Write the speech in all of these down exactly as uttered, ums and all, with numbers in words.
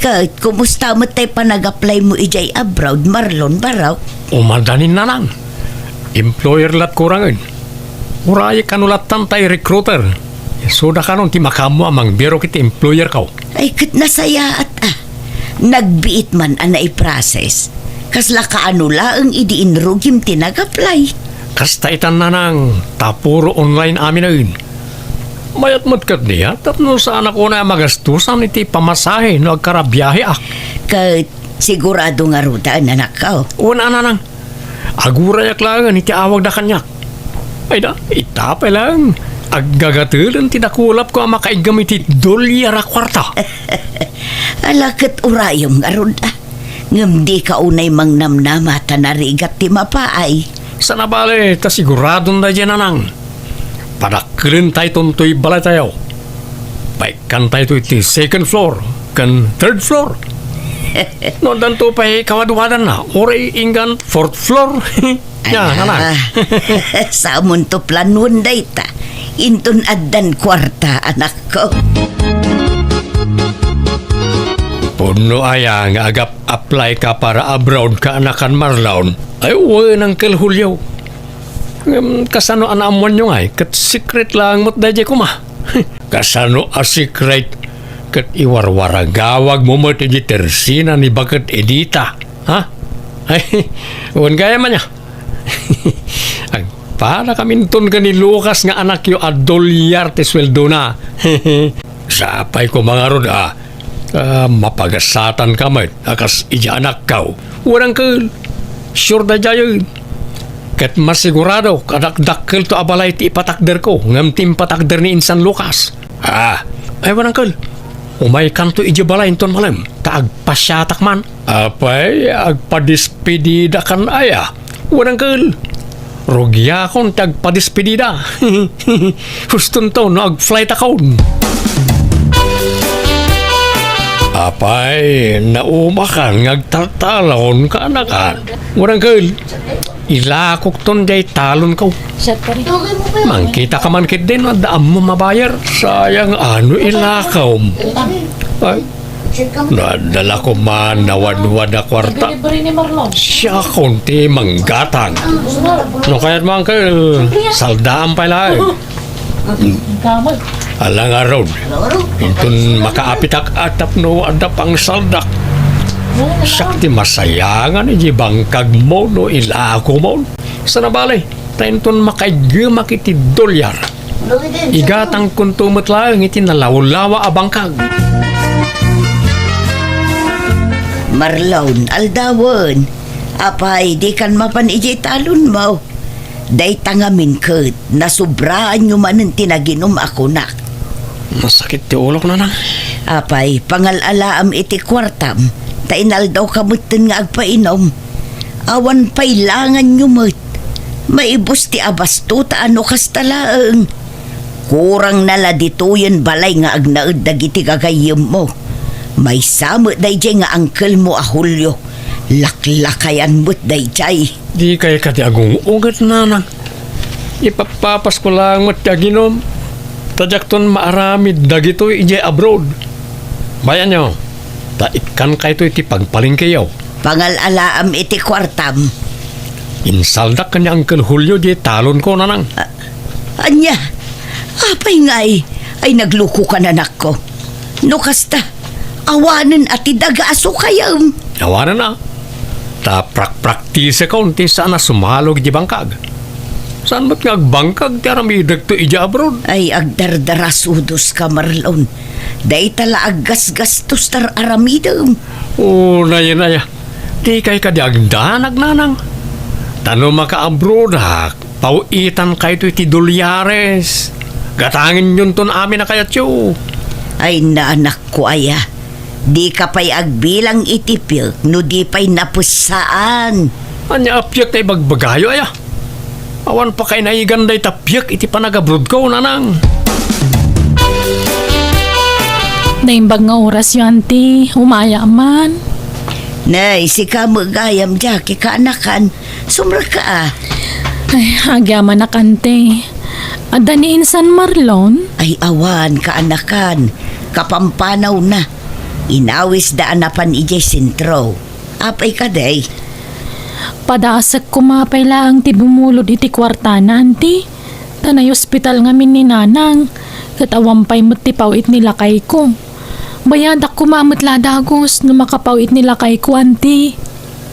Ket kumusta met tay panag-apply mo idiay abroad, Marlon, barok? Umadanin, nanang. Employer lat kurangen. Uray kano lattan tay recruiter. Isuda kanon ti makaammo a mangbirok iti employer ko. Ay, ket nasayaat a. Nagbiit man a naiprocess. Kasla kaano laeng idi inrugim ti nag-apply? Kasta itan, nanang, ta puro online aminen. Mayat met ket niya, tapno saanak unay a magastusan iti pamasahe no agkarabiaheak. Ket sigurado ngaruden, anakko? Wen a, nanang. Agurayak laengen iti awagda kaniak. Ay da, ita pay laeng. Aggagatelen ti dakulapko a makaiggem iti dolyar a kuarta. Ala ket urayem ngarud a. Ngem dika unay mangnamnama ta narigat ti mapaay. Saan a bale, ta siguradon daydiay, nanang. Padakkelentayton toy balaytayo. Paikkantayto iti second floor ken third floor. No addanto pay kawadwadanna, uray inggan fourth floor. Ya, ala, nanang. Samonto planuon dayta. Inton addan kuarta, anakko. Pudno aya nga agap-apply ka para abroad, kaanakan, Marlon? Ay, wen, Uncle Julio. Ngem, kasano a naammoanyo ngay? Ket secret laeng met daydiay koma. Kasano a secret? Ket iwarwaragawagmo met iti tersina ni Baket Edita. Ha? Ay, wen gayam ania? Agpadakaminton ken ni Lucas nga anakyo a dolyar ti sueldona. Sapay koma ngarud a, ta mapagasatanka met a kas idi anakko. Wen, Uncle, sure daydiayen. Ket masigurado, kadakdakkelto a balay ti ipatakderko ngem ti impatakder ni insan Lucas. Ah, ay, wen, Uncle, umaykanto idiay balay inton malem, ta agpasiatak man. Apay, agpadispedidakan aya? Wen, Uncle, rugiakon ti agpadispedida. Hustonto no agflightakon. Apay, naumakan nga agtaltalon, kaanakan. Wen, Uncle, ilakokton diay talonko. Mangkitaka man ketdi no adda ammom a buyer. Sayang a no ilakom. Ay, nadala ko man nawadwad a kuarta. Siakon ti manggatang. No kayat mo, Uncle, saldaam pay laeng. Ala ngarud, inton makaapitak a tapno adda pangsaldak. Siak ti masayangan iti bangkagmo no ilakomon. Saan a bale, ta inton makaiggemak iti dolyar, igatangkonto met laeng iti nalawlawa a bangkag. Marlon, aldawen. Apay, dikan mapan idiay talonmo? Dayta ngamin ket, nasubraanyo manen ti naginum a kunak. Nasakit ti ulok, nanang. Apay, pangal-alaam iti kuartam, ta inaldawka metten nga agpainum. Awan pay langanyo met. Maibus ti abasto ta a no kasta laeng. Kurangna la ditoyen balay nga agnaed dagiti gagayyemmo. Maysa met daydiay nga angkelmo a Julio. Laklakayan met daydiay. Dikay kadi agung-unget, nanang. Ipappapasko laeng met ti aginum. Ta diakton maaramid dagitoy idiay abroad. Bayanyo, ta ikkankayto iti pagpalengkeyo. Pangal-alaam iti kuartam. Insaldak ken ni Uncle Julio diay talonko, nanang. A-, ania? Apay ngay? Ay, naglukokan, anakko. No kasta, awanen a ti daga a sukayem. Awanen a. Ta prakpraktisekon ti saan a sumalog iti bangkag. Saan met nga agbangkag ti aramidekto idiay abroad? Ay, agdardarasudoska, Marlon. Dayta la aggasgastos ti ar-aramidem. O, naya, naya. Dikay kadi agdanag, nanang. Ta no makaabroadak, paw-itankayto iti dolyares. Gatangenyonton amin a kayatyo. Ay, naanakko aya. Dika pay agbilang iti piek no di pay napessaan. Ania a piek ti ibagbagayo aya? Awan pakainaigan dayta piek iti panagabrodko, nanang. Naimbag nga orasyo, anti. Umaya man. Nay, sika met gayam, Jackie, kaanakan. Sumrekka a. Ay, agyamanak, anti. Adda ni insan Marlon? Ay, awan, kaanakan. Kapampanawna. Inawisda a napan idiay sentro. Apay kadi? Padaasek koma pay laeng ti bumulod iti kuartana, anti. Ta naospital ngamin ni nanang, ket awan pay met ti paw-it ni lakayko. Bayadak koma met la a dagus no makapaw-it ni lakayko, anti.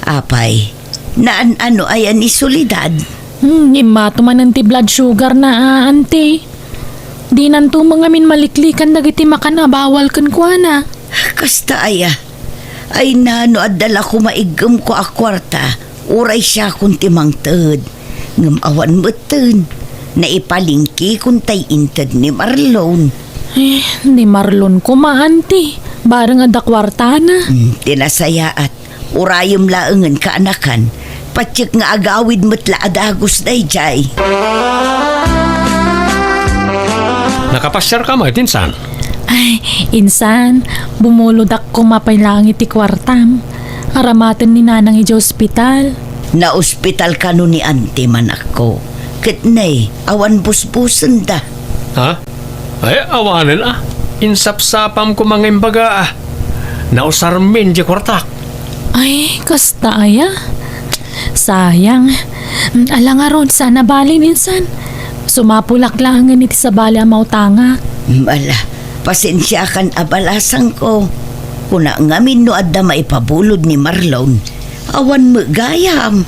Apay, naan-ano aya ni Soledad? Hmm, immato manen ti blood sugar na, a, anti. Dinanto met ngamin maliklikan dagiti makan a bawal kenkuana. Kasta aya? Ay, nano adda la koma iggemko a kuarta, uray siakon ti mangted. Ngem awan metten, naipalengkekon tay inted ni Marlon. Eh, ni Marlon koma, anti. Bareng adda kuartana. Hmm, ti nasayaat. Urayem laengen, kaanakan. Patiek nga agawid met la a dagus daydiay. Nakapasiarka met, insan? Ay, insan, bumulodak koma pay laeng iti kuartam. Aramaten ni nanang idiay ospital. Naospital kano ni anti, anakko. Ket ne, awan busbusenda. Ha? Ay, awanen a. Insapsapam koma nga imbaga a. Nausarmin diay kuartak. Ay, kasta aya? Sayang. Ala ngarud, saan a bale, insan. Sumapulak laengen iti sabali a mautangak. Ala, pasensiakan a balasangko. Kuna ngamin no adda maipabulod ni Marlon. Awan met gayam.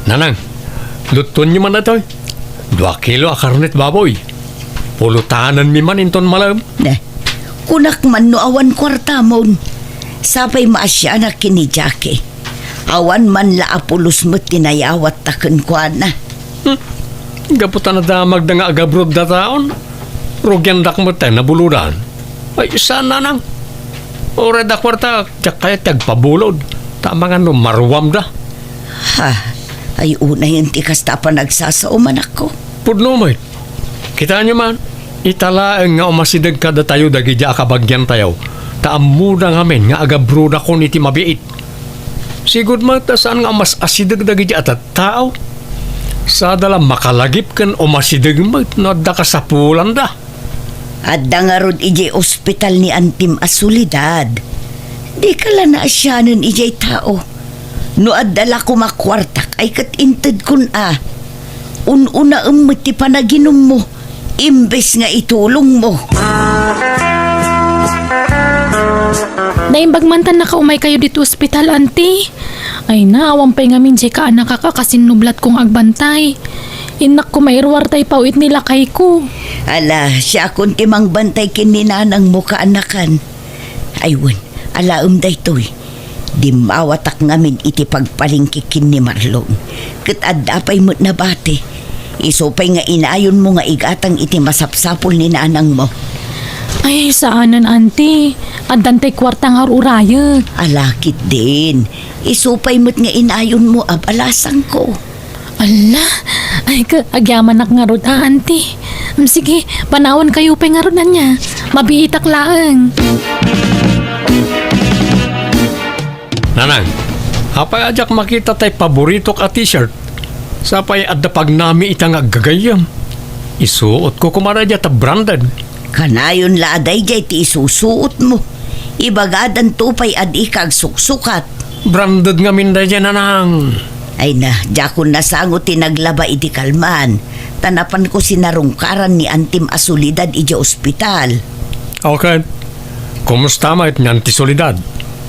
Nanang, luttuenyo man daytoy. Dua kilo a karnet baboy. Pulotanenmi man inton malem. Ne, kunak man no awan kuartamon. Sapay maasianak ken ni Jackie. Awan man la a pulos met ti nayawatta kenkuana. Hmm. Gapu ta nadamagda nga agabrodda taon, rugiandak met tay nabulodan. Ay, saan, nanang? Uray adda kuarta, diak kayat ti agpabulod. Ta amangan no maruamda. Ha, ay unayen ti kasta a panagsasao, anakko. Pudno met. Kitaenyo man, ita laeng nga umasideg kadatayo dagidi a kabagiantayo, ta ammoda ngamin nga agabrodakon iti mabiit. Sigud met ta saan nga umas-asideg dagidi a tattao. Sada la makalagip ken umasideg met no adda kasapulanda. Adda ngarud idiay ospital ni antim a Soledad. Dika la naasianen idiay tao. No adda la koma kuartak ay ket intedkon a. Un-unaem met ti panaginummo imbes nga itulongmo. Naimbag man ta nakaumay kayo ditoy ospital, anti. Ay na, awan pay ngamin diay kaanakak a kasinnublatko nga agbantay. Innak koma iruar tay paw-it ni lakayko. Ala, siakon ti mangbantay ken ni nanangmo, kaanakan. Ay wen, alaem daytoy. Dimmawatak ngamin iti pagpalengke ken ni Marlon. Ket adda pay met nabati. Isu pay nga inayonmo nga igatang iti masapsapul ni nanangmo. Ay, saanen, anti. Addan tay kuarta nga ur-urayek. Ala ketdin. Isu pay met nga inayonmo a balasangko. Ala, ay, ka-, agyamanak ngarud a, anti. Mm, sige, panawan kayo pay ngarud ania. Mabiitak laeng. Nanang, apay a diak makita tay paboritok a t-shirt? Sapay adda pagnami ita nga aggagayyem. Isuotko koma daydiay ta branded. Kanayon la a daydiay ti isusuotmo. Ibagadanto pay a dika agsuksukat. Branded ngamin daydiay, nanang. Ay na, diakon nasango ti naglaba idi kalman. Ta napanko sinarungkaran ni antim a Soledad idiay ospital. Okay. Kumusta met ni Auntie Soledad?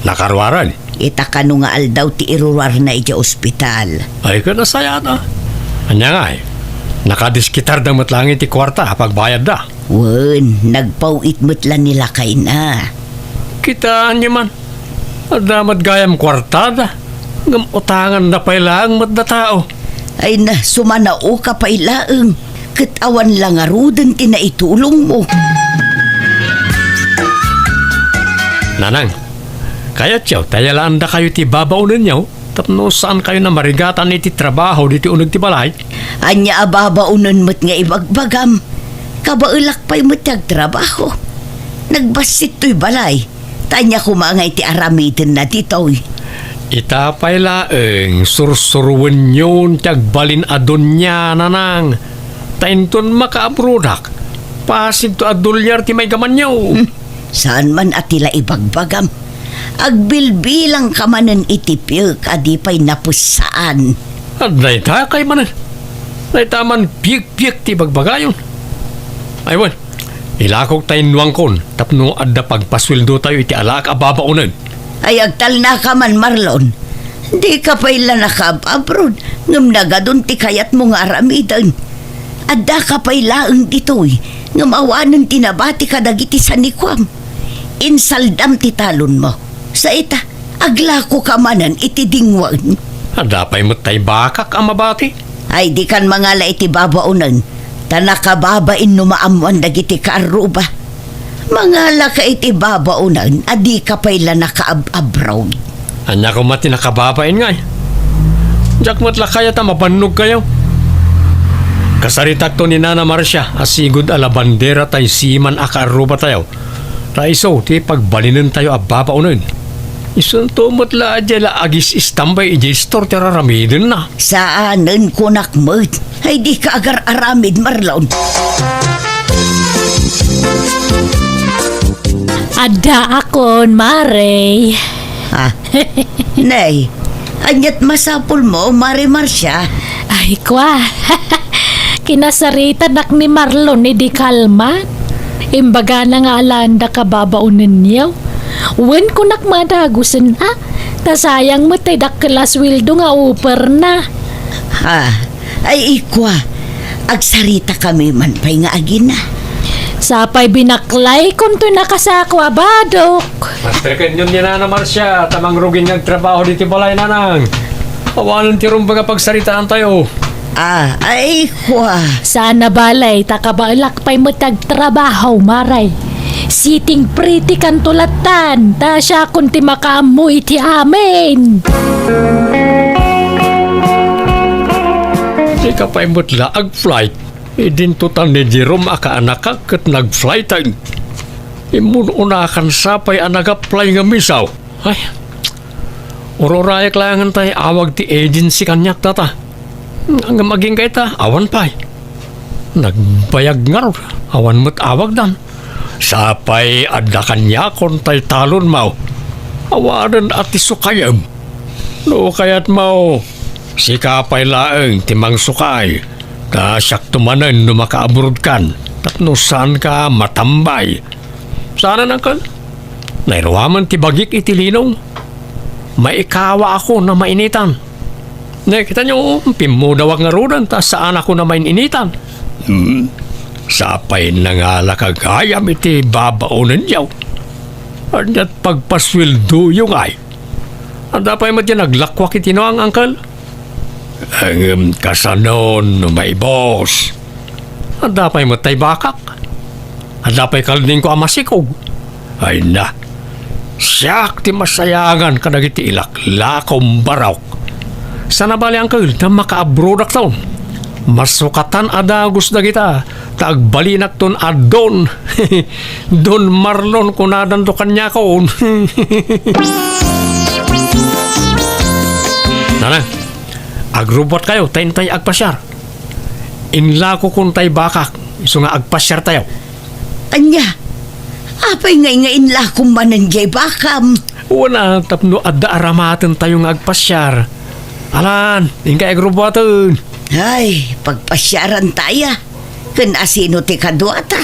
Nakaruaren? Ita kano nga aldaw ti iruruarna idiay ospital. Ay, ket nasayaat a. Ania ngay? Nakadisketarda met laeng iti kuarta a pagbayadda. Wen, nagpaw-it met la ni lakayna. Kitaenyo man, adda met gayam kuartada, ngem utanganda pay laeng met da tao. Ay na, sumanaoka pay laeng, ket awan la ngaruden ti naitulongmo. Nanang, kayatyo ta iyalaandakayo ti babaonenyo tapno saankayo a marigatan iti trabaho ditoy uneg ti balay? Ania a babaonen met nga ibagbagam? Kabaelak pay met ti agtrabaho. Nagbassit toy balay. Ta ania koma ngay ti aramidenna ditoy? Ita pay laeng, sursuroenyon ti agbalin a dunia, nanang. Ta inton makaabrodak, pasidto a dolyar ti maigamanyo. Hmm, saan man a ti la ibagbagam. Agbilbilangka manen iti piek a di pay napessaan. Dayta kay manen. Dayta man piekpiek ti ibagbagayon. Ay wen, ilakok ta innuangkon tapno adda pagpasueldotayo iti alaak a babaonen. Ay, agtalnaka man, Marlon. Dika pay la nakaab-abroad, ngem nagadun ti kayatmo nga aramiden. Addaka pay laeng ditoy, ngem awanen ti nabati kadagiti sanikuam. Insaldam ti talonmo. Sa ita, aglakoka manen iti dingwen. Adda pay met tay bakak a mabati. Ay, dikan mangala iti babaonen, ta nakababain no maammoan dagiti kaarruba. Mangalaka iti babaonen a dika pay la nakaab-abroad. Ania koma ti nakababain ngay? Diak met la kayat a mabannogkayo. Kasaritakto ni Nana Marcia a sigud a labandera tay siman a kaarrubatayo. Ta isu ti pagbalinentayo a babaonen. Isunto met la a diay la agis-istambay idiay istor ti raramidenna. Saanen, kunak met. Ay, dika agar-aramid, Marlon. Addaakon, Mare. Ah, nay, ania't masapulmo, Mare Marcia? Ay, kwa. Kinasaritanak ni Marlon idi kalman. Imbagana nga alaanda kababaonenyo. Wen, kunak madagusen a, ta sayang met tay dakkel a sueldo nga uperna. Ah, ay, ikwa, agsaritakami man pay nga agina. Sapay binaklaykon toy nakasako a badok. Master kenyon ni Nana Marcia, ta mangrugin nga agtrabaho diti balay, nanang. Awanen ti rumbeng a pagsaritaantayo. Ah, ay, kwa. Saan a balay, ta kabaelak pay met agtrabaho, Mare. Sitting pretty kanto lattan, ta siakon ti makaammo iti amin. Dika pay met la ag-flight. Idinto tan ni Jerome a kaanakak ket nag-flighten. Immun-unakan sapay a nag-apply nga misaw. Ay, ururayak laengen tay awag ti agency kaniak data. Ngem agingga ita, awan pay. Nagbayag ngarud, awan met awagdan. Sapay adda kaniakon tay talonmo. Awanen a ti sukayem. No kayatmo, sika pay laeng ti mangsukay. Ta siakto manen no makaabrodkan, tapno saanka matambay. Saanen, uncle? Nairuamen ti bagik iti linong. Maikawaakon a mainitan. Ne, kitaenyo, pimmudawak ngaruden ta saanakon a main-initan. Hmm. Sapay nangalaka gayam iti babaonenyo. Ania't pagpasueldoyo ngay? Adda pay met diay naglakuak iti nuang, uncle? Ngem kasanon no maibus? Adda pay met tay bakak? Adda pay kaldingko a masikog? Ay na, siak ti masayangan kadagiti ilaklakom barok. Saan a bale, uncle, ta makaabrodakton. Masukatan a dagus dagita, ta agbalinakton a Don. Don Marlon kunadanto kaniakon. Nanang, agrubbuatkayo ta intay agpasiar. Inlakokon tay bakak, isu nga agpasiartayo. Ania? Apay ngay nga inlakom manen jay bakam? Wen a, tapno adda aramatentayo nga agpasiar. Alan, inkay agrubbuaten. Ay, pagpasiarantaya. Ken asino ti kaduata?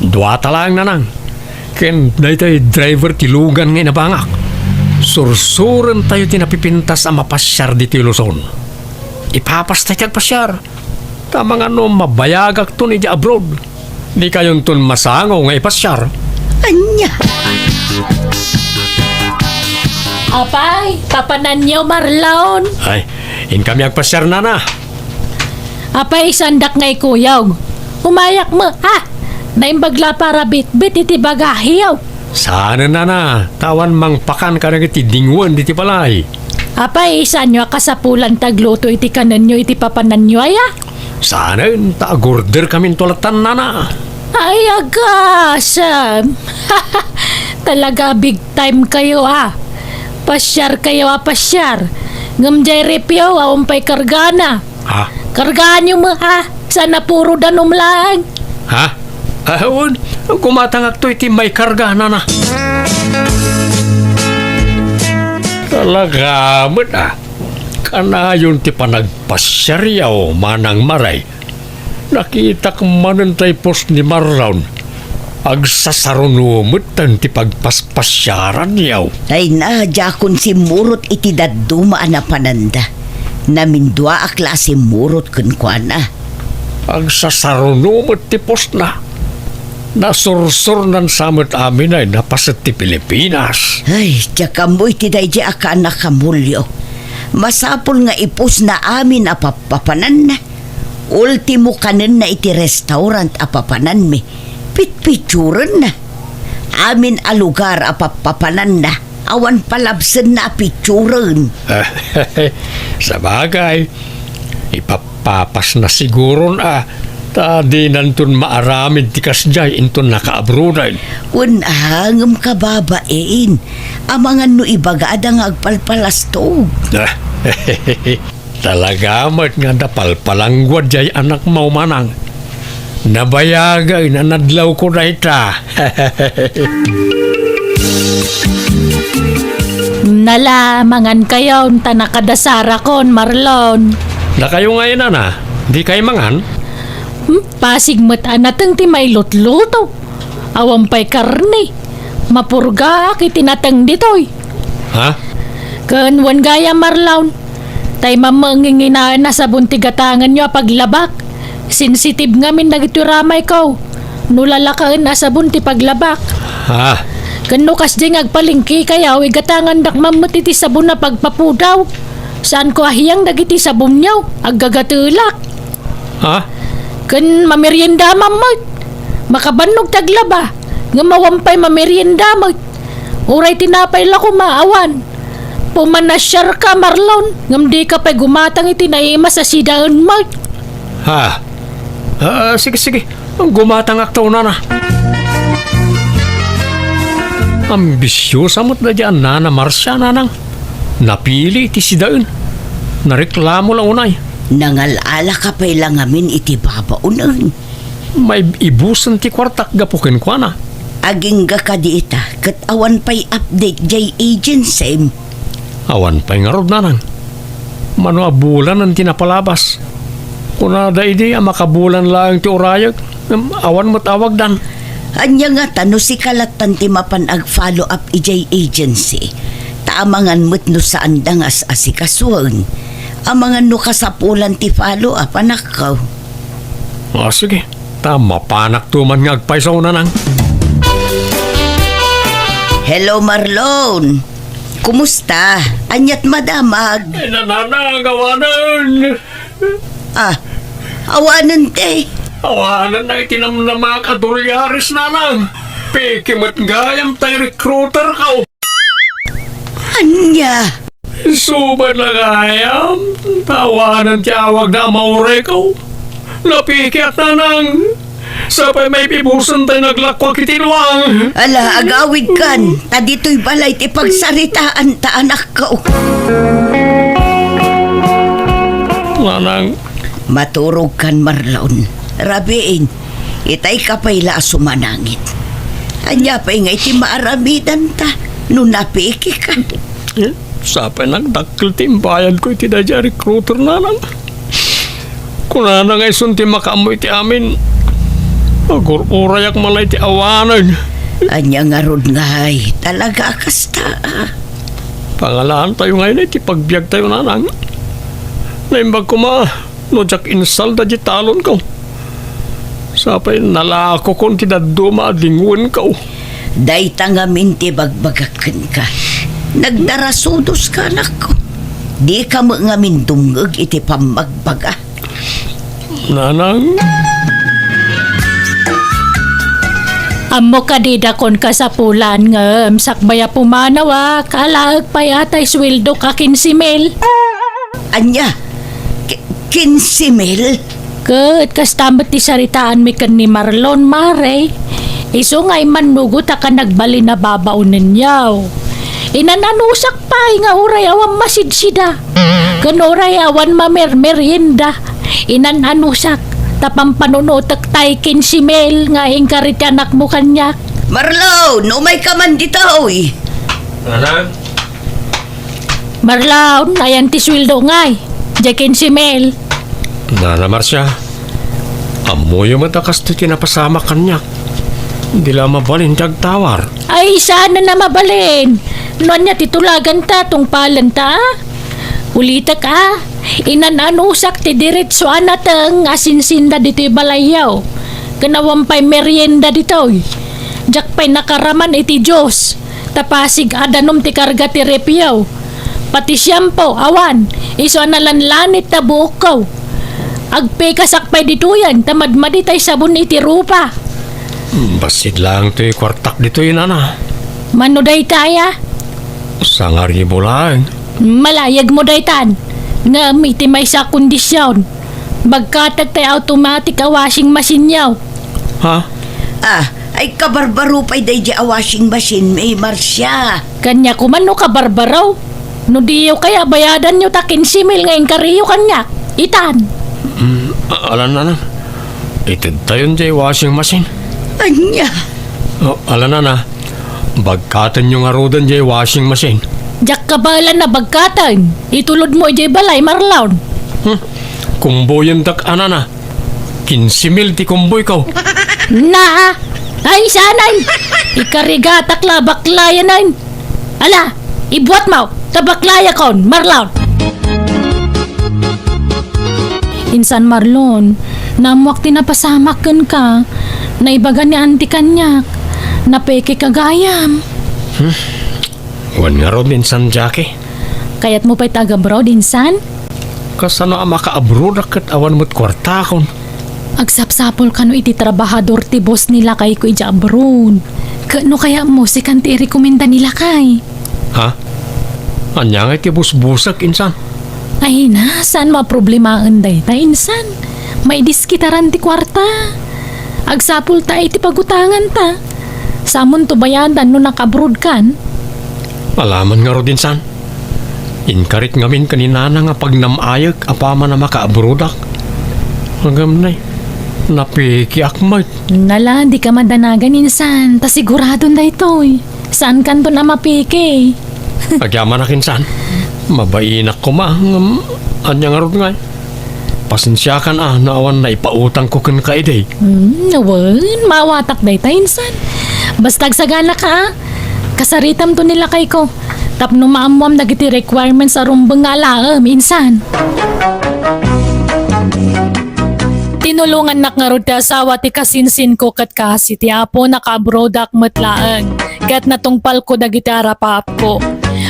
Duata laeng, nanang. Ken daytoy driver ti lugan nga inabangak. Sursurentayo ti napipintas a mapasiar ditoy Luzon. Ipapastay ti agpasiar. Ta mangano mabayagakton idiay abroad. Dikayonton masango nga ipasiar. Ania? Apay, papananyo, Marlon? Ay, inkami agpasiar, nana. Apay, isandak nga ikuyog. Umayak met, ah! Naimbag la para bitbit iti bagahiyo. Saanen, nana, ta awan mangpakan kadagiti dingwen diti balay. Apay, isaanyo a kasapulan ti agluto iti kanenyo iti papananyo aya? Saanen, ta agorderkaminto lattan, nana. Ay, agasem! Talaga a big time kayo, ah. Pasiar kayo a pasiar. Ngem jay ripyo, awan pay kargana. Ha? Kargaanyo met, ah. Saan a puro danum laeng. Ha? Awan, gumatangakto iti maikarga, nana. Talaga met, a. Kanayon ti panagpasiaryo, Manang Mare. Nakitak manen tay pos ni Marlon. Agsasaruno metten ti pagpaspasiaranyo. Ay na, diakon simmurot iti dadduma a napananda. Namindua a klase murot kenkuana. Agsasaruno met ti posna. Nasursurnan sa met amin ay napaset ti Pilipinas. Ay, diak ammo iti daydi a kaana kamulyo. Masapul nga ipusna amin a pappapananna. Ultimo kanenna iti restaurant a papananmi, pitpitsurenna. Amin a lugar a pappapananna, awan palabsenna a pitsuren. Sabagay, ipapapasna siguron a, ta dinanton maaramid ti kasdiay inton nakaabroaden. Wen a, ngem kababain, amangan no ibagada nga agpalpalastog. Talaga met nga adda palpalangguad diay anakmo, Manang. Nabayagen a nadlawko dayta. Nala, mangankayon, ta nakadasarakon, Marlon. Dakayo ngay, nana, dikay mangan? Hmm, pasig met a nateng ti mailutluto. Awan pay karne. Mapurgaak iti nateng ditoy. Ha? Ken wen gayam, Marlon, tay mamanginginaen a sabon ti gatangenyo a paglabak. Sensitive ngamin dagitoy ramayko no lalakaen a sabon ti paglabak. Ha? Ken no kasdi nga agpalengkekayo, igatangandak man met iti sabon a pagpapudaw. Saanko a hiyang dagiti sabonyo, aggagatelak. Ha? Ken mamerienda man met. Makabannog ti aglaba, ngem awan pay mamerienda met. Uray tinapay la koma, awan. Pumanasiarka, Marlon, ngem dika pay gumatang iti naimas a sidaen met. Ha? Ah, sige, sige. Gumatangakto, nana. Ambisiosa met daydi a nana Marcia, nanang. Napili iti sidaen. Nareklamo la unay. Nangal-alaka pay la ngamin iti babaonen. Maibusen ti kuartak gapu kenkuana. Agingga kadi ita, ket awan pay update diay agency. Awan pay ngarud, nanang. Mano a bulanen ti napalabas. Kunada idi a makabulan laeng ti urayek, ngem awan met awagdan. Ania ngata no sika lattan ti mapan ag-follow up idiay agency? Ta amangan met no saanda nga as-asikasuen. Amangan no kasapulan ti follow up, anakko. Ah, sige. Ta mapanakto man nga agpayso, nanang. Hello, Marlon. Kumusta? Aniat madamag? Ay, nanang, awanen. Ah, awanen ti? Awanen na iti namnamak a dolyares, nanang. Peke met gayam tay recruiter ko. Ania? Suba na gayam, ta awanen ti awagda a maureko. Napikiak, nanang. Sapay maipibusen tay naglakkuak iti luang. Ala, agawidkan, ta ditoy balay ti pagsaritaan ta anakko. Nanang. Maturogkan, Marlon. Rabiin, itay ka pay la a sumanangit. Ania pay nga iti maaramidanta no napikika? Eh, sapay nagdakkel ti imbayadko iti daydiay a recruiter, nanang. Kunana nga isun ti makaammo iti amin. Agur-urayak man la iti awanen. Ania ngarud ngay, talaga a kasta? Pangalaantayo ngay iti pagbiagtayo, nanang. Naimbag koma no diak insalda di talonko. Sapay nalakokon ti dadduma a dingwenko. Dayta ngamin ti bagbagak kenka. Nagdarasudoska, anakko. Dika met ngamin dumngeg iti pammagbaga. Nanang. Ammo kadi dakon kasapulan ngem sakbay a pumanawak, alaek pay a tay suweldok a kinse mil. Ania? Ki-, kinse mil? Ket kasta met ti saritaanmi ken ni Marlon, Mare. Isu nga immannugot a ka nagbalin a babaonenyo. Inan-anusak pay nga uray awan masidsida. Ken uray awan mamermerienda. Inan-anusak. Ta pampanunotek tay kinse mil nga inkari ti anakmo kaniak. Marlon, umayka man ditoy. Nana? Marlon, ayan ti sueldo ngay. Diay kinse mil. Nana Marcia, ammoyo met a kastoy ti napasamak kaniak. Di la mabalin ti agtawar. Ay, saan a mabalin? No ania ti tulaganta, tungpalenta, a? Ulitek, a, inan-anusak ti diretso a nateng a sinsinda ditoy balayyo. Ken awan pay merienda ditoy. Diak pay nakaraman iti juice, ta pasig a danum ti karga ti refyo. Pati shampoo, awan, isu a nalanlanit ta buokko. Agpikasak pay ditoyen, ta madmadi tay sabon iti rupa. Bassit laeng toy kuartak ditoy, nana. Mano daytay, a? Sangaribu laeng. Malayagmo daytan. Ngem iti maysa a kondision, bagkatek tay automatic a washing machine-yo. Ha? Ah, ay kabarbaro pay daydi a washing machine, mi, Marcia. Kaniak man no kabarbaro. No diyo kaya bayadanyo ta kinse mil nga inkariyo kaniak. Itan. Mm, a-, alan, alan. Itedtayon diay washing machine. Ania? O, alan, nana. Bagkatenyo ngaruden diay washing machine. Diak kabaelan a bagkaten. Itulodmo idiay balay, Marlon. Hmm. Kumboyendak, a, nana. Kinse mil ti kumboyko. Na, a? Ay, saanen? Ikarigatak la, baklayanen. Ala, ibuatmo, ta baklayakon, Marlon. Insan Marlon, naammoak ti napasamak kenka. Naibaga ni Auntie kaniak. Napekeka gayam. Hmm? Wen ngarud, Insan Jackie. Kayatmo pay ta agabroad, Insan? Kasano a makaabroadak ket awan met kuartakon? Agsapsapul kano iti trabahador ti boss ni lakayko idiay abroad. Ket no kayatmo, sikan ti irekomenda ni lakay. Ha? Ania ngay ti busbusek, Insan? Ay na, saan maproblemaen dayta, Insan? Maidiskitaran ti kuarta. Agsapulta iti pagutanganta. Samonto bayadan no nakaabroadkan. Alaman ngarud, Insan. Inkarik ngamin ken ni Nana nga pagnam-ayek apaman a makaabroadak. Ngem nay, napikiak met. Nala, dika madanagan, Insan, ta siguradon daytoy. Saankanton a mapiki. Agyamanak, Insan. Mabainak koma, ngem ania ngarud ngay? Pasensiakan a no awan naipautangko kenka idi. Hmm, wen, maawatak dayta, Insan. Basta agsagana ka, a. Kasaritamto ni lakayko. Tapno maammoam dagiti requirements a rumbeng nga alaem, Insan. Tinulongannak ngarud ti asawa ti kasinsinko ket kaasi ti Apo, nakaabroadak met laeng, ket natungpalko dagiti arapaapko.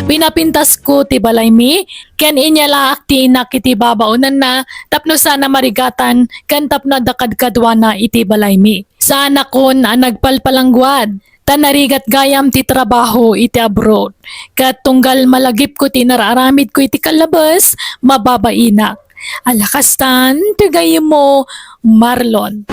Pinapintasko ti balaymi, ken inyalaak ti inak iti babaonanna tapno saan a marigatan ken tapno adda kadkaduana iti balaymi. Saanakon a nagpalpalangguad, ta narigat gayam ti trabaho iti abroad. Ket tunggal malagipko ti inar-aramidko iti kallabes, mababainak. Ala kastan, ti gayyemmo, Marlon.